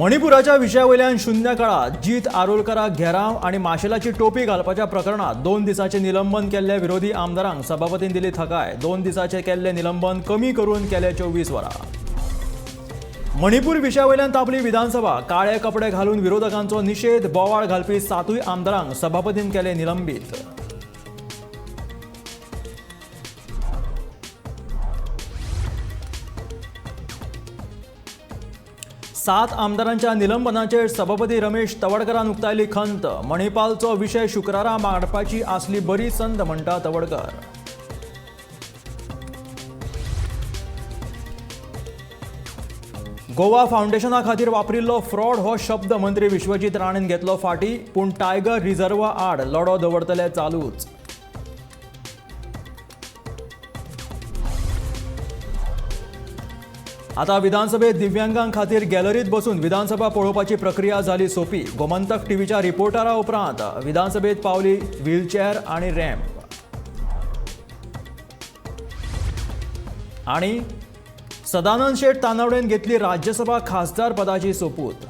मणिपुराच्या विशया वयल्यान शून्य काळात जीत आरोलकराक घेराव आनी माशेलाची टोपी घालपाच्या प्रकरणात 2 दिसांचे निलंबन केल्ले विरोधी आमदारांक सभापतीन दिली थकाय. 2 दिसांचे केल्ले निलंबन कमी करून केले 24 वरां. मणिपूर विशया वयल्यान तापली विधानसभा. काळे कपडे घालून विरोधकांचो निशेध. बोवाळ घालपी 7 आमदारांक सभापतीन केले निलंबीत. 7 आमदारांच्या निलंबनाचेर सभापती रमेश तवडकरान उक्तायली खंत. मणिपालचो विशय शुक्रारा मांडपाची आसली बरी संद म्हणटा तवडकर. गोवा फावंडेशना खातीर वापरिल्लो फ्रॉड हो शब्द मंत्री विश्वजीत राणेन घेतलो फाटी, पूण टायगर रिझर्वा आड लढो दवरतले चालूच. आता विधानसभेत दिव्यांगां खातीर गॅलरीत बसून विधानसभा पळोवपाची प्रक्रिया जाली सोपी. गोमंतक टीव्हीच्या रिपोर्टरा उपरांत विधानसभेत पावली व्हीलचेअर आनी रॅम्प. आनी सदानंद शेट तानावडेन घेतली राज्यसभा खासदार पदाची सोपूत.